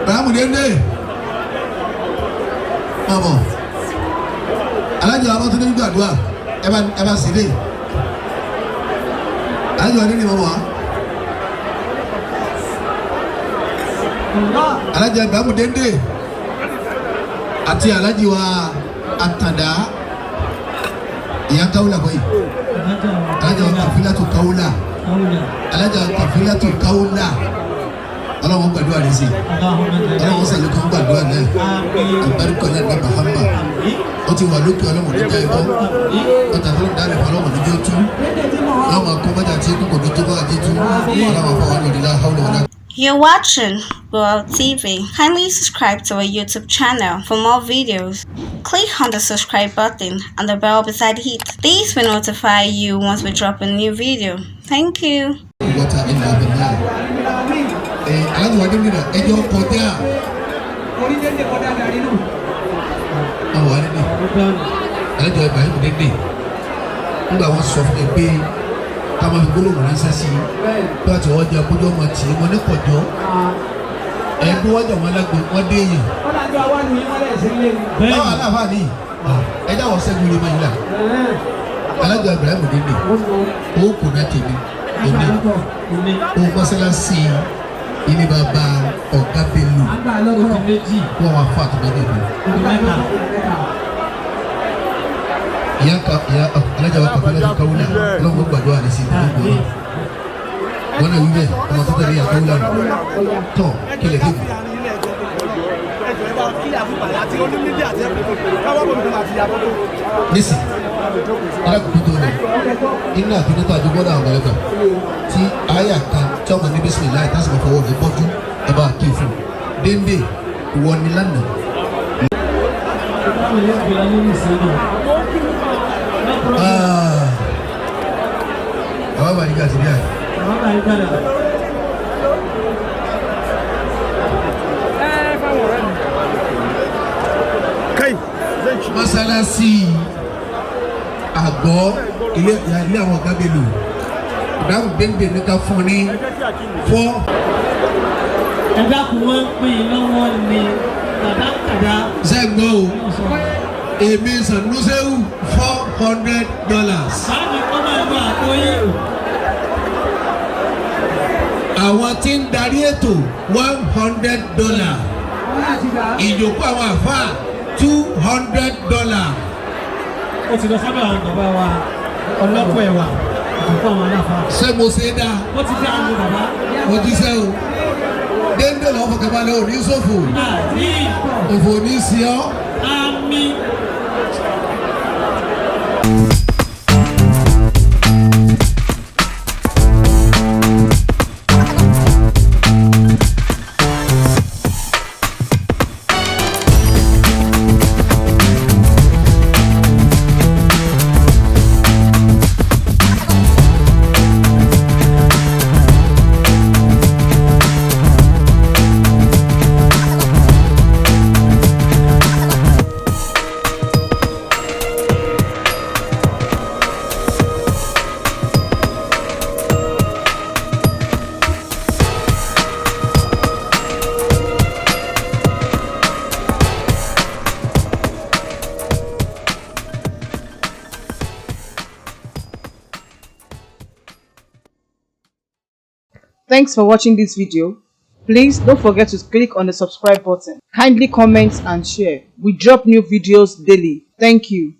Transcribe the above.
Ibrahim Dende ọmọ alájọ àwọn tó ní gbàdúrà, ẹ bá sì dé alájọ adé ní mọ̀ wá. Alájọ Ibrahim Dende àti alájọ wa Àtàndá, ìyá Kawula kọ́ yìí, alájọ Kàfílàtù Kawula, alájọ Kàfílàtù Kawula, ọlọ́wọ́n gbàdúrà rẹ̀ sí, ọlọ́wọ́n sàlùkọ́ gbàdúrà náà, àbáríkọ náà ní Bahama ó ti wà lókè. Ọlọ́wọ́n ní jẹ́ ibọ́ ọ̀tà tó ń dálẹ̀ fún ọlọ́wọ́n ní jẹ́ tú ọlọ́wọ́n akọ́ bájà tí kò ní tó bá jẹ́ tú ọlọ́wọ́n afọwọ́n ní ìdílé hawlẹ̀ wọlé. You're watching World TV. Kindly subscribe to our YouTube channel for more videos. Click on the subscribe button and the bell beside it. This will notify you once we drop a new video. Thank you. Wọ́tà ilà abẹ́lá ẹ̀ alájọ wa débi náà ẹjọ́ kọjá àwọn wa níbi alájọ Ibrahim Dende, nígbà wọn sọ fún mi pé ká máa fi gbólóhùn ránṣẹ́ sí i bí wọ́n ti wọ́n jẹ kójú ọmọ tì í mọ́ ní kọjọ́ ẹ̀ bí wọ́n jẹ wọn lágbo wọ́n dé yìí báwa aláfa ni ẹ dáwọ́ sẹ́gun lè máa yìí la. Alájọ Ibrahim Dende, ó kò náà tèmi èmi ó mọ́sálásí ilé bàbá ọ̀gá Bello, wọ́n wá fún àtúndé mi ìyá ka ìyá alájà wa kàfé lọ́dún Kawula, ọlọ́run gbàdúrà rẹ̀ sí ìdílé gbòòrò wọn náà wíwẹ̀ ọmọ tó tẹ̀lé ìyá Kawula nù tọ̀ kílẹ̀ kébù. Nísì alákòókò tó lọ inú àti níta àjọgbọ́dọ̀ àwọn ọ̀gá tí àyà kan tí ọmọ ní bísímìláì tásìkò fọwọ́ rẹ̀ bọ́jú ẹ bá ké fún déndé ìwọ ni lánàá. Àwọn àbàdìgà ti rí àyè. Mọ́sálásí àgọ́ ilé ilé àwọn ọ̀gá Bello, Ibrahim Dende ní ká fún ní four. Ẹ dákun, wọ́n ń pín in lọ́wọ́ ni kàdákàdá. Sẹ́gbọ́n o, èmi Sanusewu, $400. Báàmì kọ́ máa gba àpò yín. Àwọn tí ń darí ètò, $100. Ìjókòó àwọn àfáà, $200. Ó ti lọ sọ́dọ̀ àwọn bàbá wa ọlọ́pọ̀ ẹ̀wà, ìjókòó àwọn aláfa. Ṣé mo ṣe é dáa? Ó ti dá àwọn bàbá. Mo ti sẹ́ o. Déńdé lọ́wọ́ fọkànbalẹ̀, ò ní ṣòfò. Àti òfò ní sí ọ́. Àmì. Thanks for watching this video. Please don't forget to click on the subscribe button. Kindly comment and share. We drop new videos daily. Thank you.